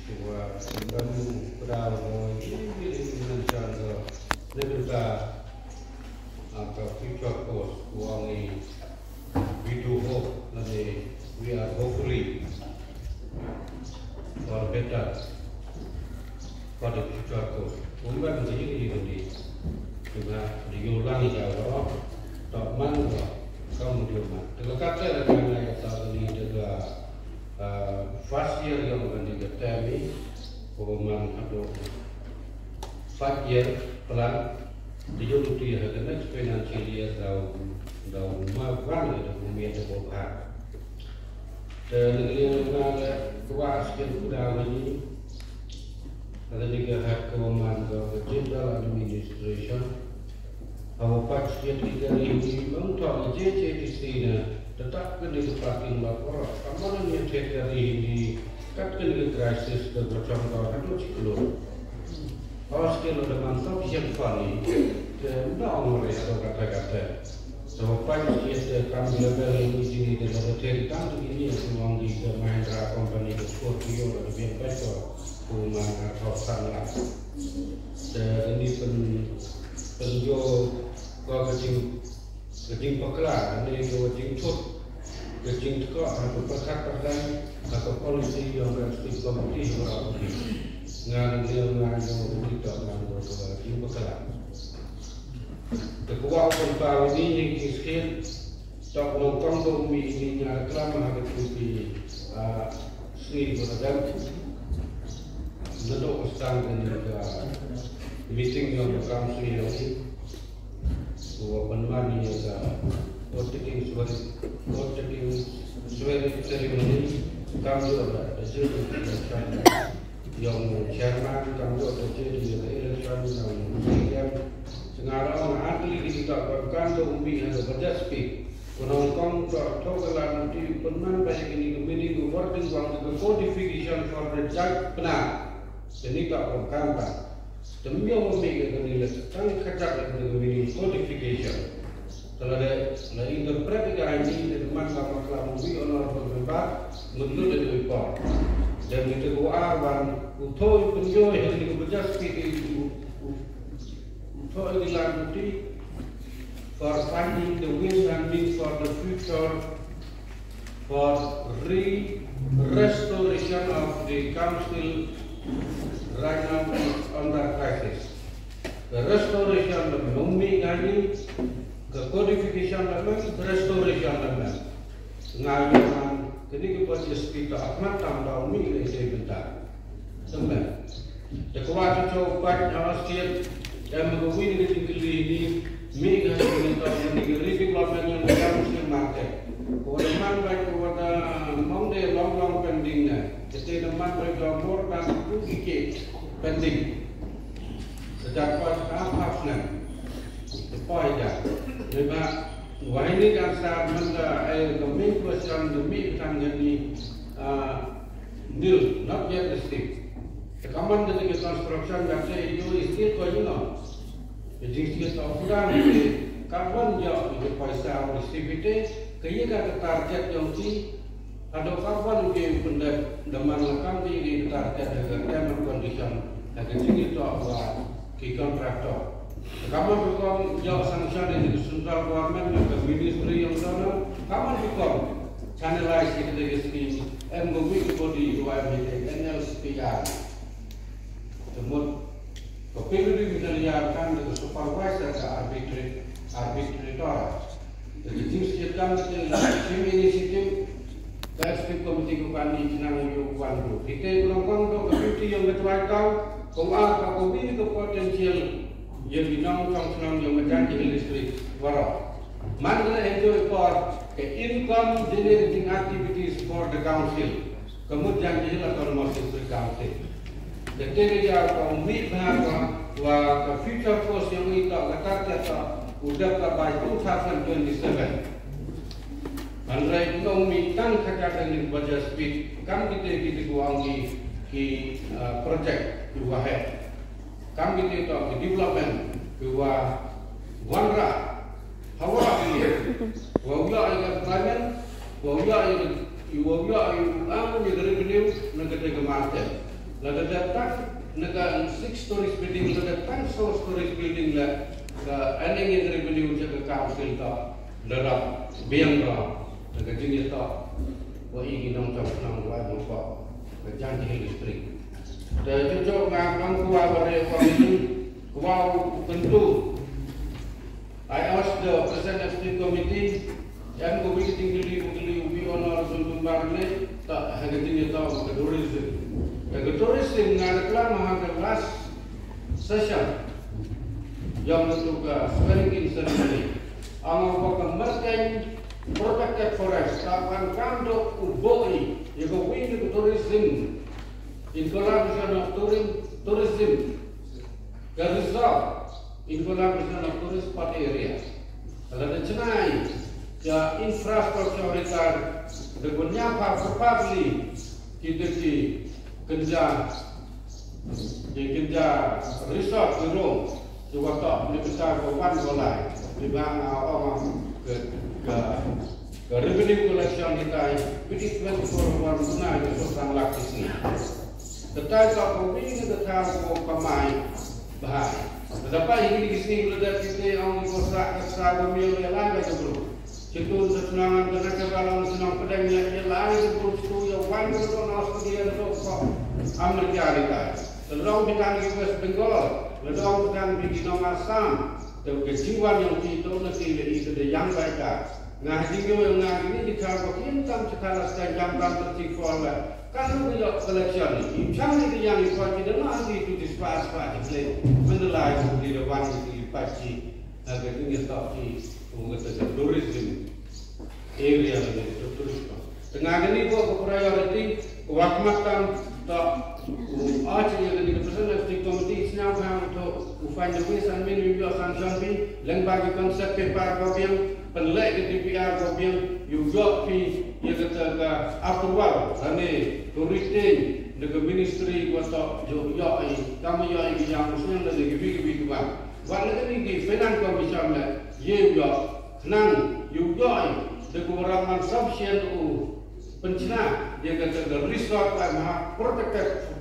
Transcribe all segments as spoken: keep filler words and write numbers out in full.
Wa sembam kuda wa ini ini nan chan do. Nebentar angka future course wa ngi we do hope, lane we are hopefully for better for the future course. Umba ngi ini ini. Kiba di yolang ya wa tok man wa kam di man. Tela kata la kan ya ta ni de ga first year yang kan di term ni ko man atau five year plan di yo tu ya kan next financial year da da ma wan da ko mi da ko ha. Te ni ni na da wa skin da ni. Ada ni ga ha ko man da general administration. Haba pait sha ki kari hynñiew, ym thok J J T C na, da tap kane ka parking lot baroh. Ka mon ne ïa ka kari hynñiew, kat kane ka crisis ka ba chong ka haduh shi klur. Haba sha ki la da man sufficient fund, te ym da ong re haduh katta katta. Haba pait sha ki kam level hynñiew jingïadei da la da theri tang tu kine ïa ki long di ka Mahindra company ka Scorpio la da biang pait ko, ko man ka thok san lak. Te kane pyn pynjot ka jing ka jingpakla ne ka jingthut ka jingthoh ha ka pyrkhat pyrkhat ha ka policy jong ka state committee ha ka. Nga ne nga jong ka jingthoh nga ka jingpakla. Te ka wa pynpaw ni ni ki state Tok nongkong ba u mih ini nga klam ha ka tu ki, ah, sngi ba la dep. Nadong ka stang ka ni ka meeting yong ka kam sngi yong i. Wa pynman ni ka oath taking swearing, oath taking swearing ceremony. Kam jo da, da jo da, da yong chairman, kam jo da jo da election yong C P M. Sngewbha ong ha kali ki tok ba kan da u mih ha da budget speech. Ko nongkong tok tok ka la nti pynman ba ïa kini ka meaning ka wording wang ka codification for the judge pynah. Kini tok ba kan ba. Te ym ïoh mih ka kani la tang ka judge la kani ka meaning codification. Te la de la interpret ka ai ni de man ka ma klam wi honorable member mut lut de wi por. Dan kita ko ar wan u thoi pynjoi hynni ka budget speech u u thoi ki la nti for finding the ways and means for the future for re-, restoration of the council right now is under crisis. The restoration of Mummy Gandhi, the codification of the restoration of the nga ïa man kini ki budget speech ha khmat tam da u mih re se bynta. Tymmen. Te kwah to cho pat ha state em ka wi ni ki kili ni mih ka ni to ni ki redevelopment ni ka mesti market. Ko da man ba ko da mong de long long pending na. Te da man ba da more than two decades pending. Sejak pas half half nan. Te poi da. Ni ba Wahini kan sa mynta eh, the main question, the main kan jadi uh, nil, not yet received. The common the construction that say you is still going on. The jingsi to kuda ni carbon jo the paisa receive it, kaya ka target jong ki Haduh kaban ki pynda daman lakam ki ki kata ka da ka term and condition da ka jingïatoh wa ki contractor. Kaban ki kong ïa sanction da ka central government da ka ministry jong sana, kaban ki kong channelize ki da ka scheme em go wi ko di wa mi ka N L C P R. Te mut ka P W D Middle Yard kan da ka supervisor ka arbitrate, arbitrator. Te ka jingshitom ka te la ka Chief Initiative ka Executive Committee ka kan ïa kynang ïa u wan ruh. Te ka long kong ka duty ïa ka trai tau ka wa ka ka wi ka potential ïa ki nongshong shnong ïa ka Jaintia Hills District waroh. Man ka la enjoy for ka income generating activities for the council. Ka mut Jaintia Hills Autonomous District Council. Te te ka ïa ka u mih bha ka wa ka future course ïa u ïa ka target ka u dep ka by two thousand twenty-seven. Hynrei u mih tang ka ka ni budget speech kam kite kite ko ang ki ki, uh, project ki wa he. Kam kite to ki development ki wa wanrah. Hawa ki wa u ïa ka employment, wa u ïa, wa u ïa, wa u ïa ka revenue na kata ka market. Lada dep tang na ka six stories building, lada dep tang four stories building la, ka earning in revenue jong ka council ka da rap biang ka, na ka jingïatoh wa i ki nongchong shnong wa nongpok ka Jaintia Hills District. Da jujur nga nang kwah ba re committee, kwah u kyntu. I asked the President Executive Committee, em ko wi ki ting kili ko kili u bi honor sun tumbar ne, ta ha ka jingïatoh ka tourism. Ta ka tourism nga da klam ha ka last session. Yong tu ka swearing in ceremony. Ang ko ka Merkeng protected forest, ta kan kam do u boi, ya ko wi ni ko tourism. In collaboration of tourism, tourism. Ka resort in collaboration of tourist spot area. Lada chynai ka infrastructure area, da gunya pa probably kita ki kynja, ki kynja resort ki ro, ki wa tok ni kita ko wan ko lai. Ni ba nga ong ke, ke, ke revenue collection kita, piti twenty-four wan guna ke sosang lak di sini. Kita ka ko wi ni kita ko kamai. Bahai. Tetapi ini di sini kita dah kita ong di kosa kasa bumi oleh lain baca bro. Situ senangan kena ke dalam senang pedang ya, ya lain itu bro situ ya wan itu na Australia itu ko Amerika ni kai. Tolong kita di West Bengal, tolong kita di Nong Assam. Tu kejiwan yang kita nanti dari itu yang baik. Nga ha jingïoh nga kini ki khar ba kin tam cha khar la sdang jam tam ter chi for la. Kan lu ïoh collection ni. Im chang ni ki yang i poi ki da la ha ki tu dispatch pa ki kle. Mendelai tu ki da wan ki pa chi. Ha ka jingïoh tok ki u kata ka tourism area la ni tu tourism. Tengah kini ko ka priority, ko wak matam, to, u, a, chi, ya, ni, ka person of the committee, sñiaw, ha, to, u, find the ways and mean, yu, yu, sanction, phi, leng, ba, ki, concept, paper, ko, biang, pynleh, ki, D P R, ko, biang, yu, yu, phi, ya, ka, ta, ka, approval, lane, ko, retain, da, ka, ministry, ko, to, yu, yu, i, kam, yu, i, ki, yang, sñiaw, lane, ki, bi, ki, bi, ki, ba. Wat, lane, ni, ki, finance commission, le, ye, yu, Nang, yu, yu, i, da, ko, ram, man, sufficient, u, Pynchna, ïa kata ka resort la em ha protected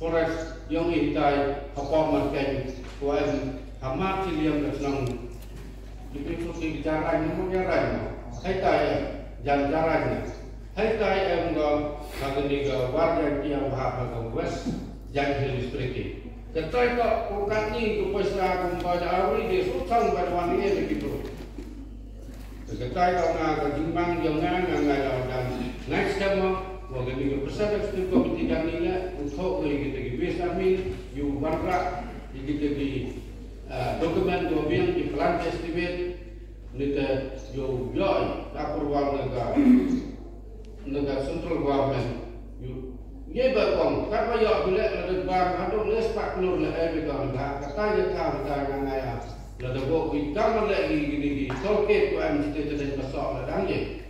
forest yong i hitai ha pom markeng ko em ha mat chi liang ka chnong. Ïa phi put ki jarai mo jarai mo. Haitai em, jan jarai ne. Haitai em ko ha kani ka war jan ki em ha ka West Jaintia Hills District. Katai ko ko katni ko paisa ko ba ja awi de so chang ba wan ngi de ki bro. Te katai ka nga ka jingbang jong nga nga nga ïa dan ngai skhem mo, wa kani ka President Executive Committee kani le u thoh ngi kita ki base amin, yu wanrah ïa kita ki, ah, document ko biang ki plan estimate, ni te yu ïoh ka approval na ka, na ka central government. Yu, ngi ba kong, kat ba ïoh tu le la dei ba haduh le spah klur le eh ba kong da, katai ïa ka, katai nga nga ïa. Lada bok ki kam leh ki, ki, ki, ki toll gate ko em state, state ba sok la dang ye.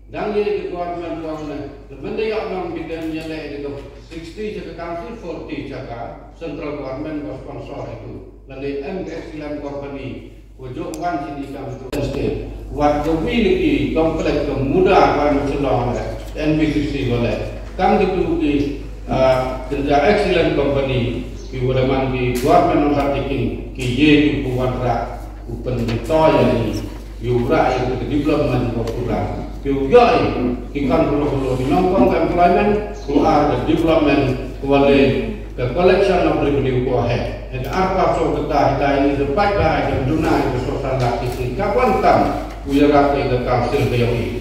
Dang ye ki government ko em ne. Lada mynta ïoh nong ki tem ïa leh ki ko sixty cha ka council, forty cha ka central government ko sponsor itu. Lada em ka excellent company ko jok wan sini kam tu state. Wat ko wi ni ki complex ko muda ko em Shillong le, N B C C ko le. Kam ki tu ki, ah, kynja excellent company, ki wa da man ki government undertaking, ki ye ki pu wanrah, u pynbito ïa ni, yu rah ïa ki development ko pura. Ki u ïoh ïa ki kan pura pura ki nongkong ka employment, ku ar ka development, ku wa le ka collection of revenue ko he. He ka ar pa so ka ta, he ta ini the pipe line, ka duna, ka so sa la ki si, ka wan tam, u ïa rah ïa ka council ka ïoh ïa.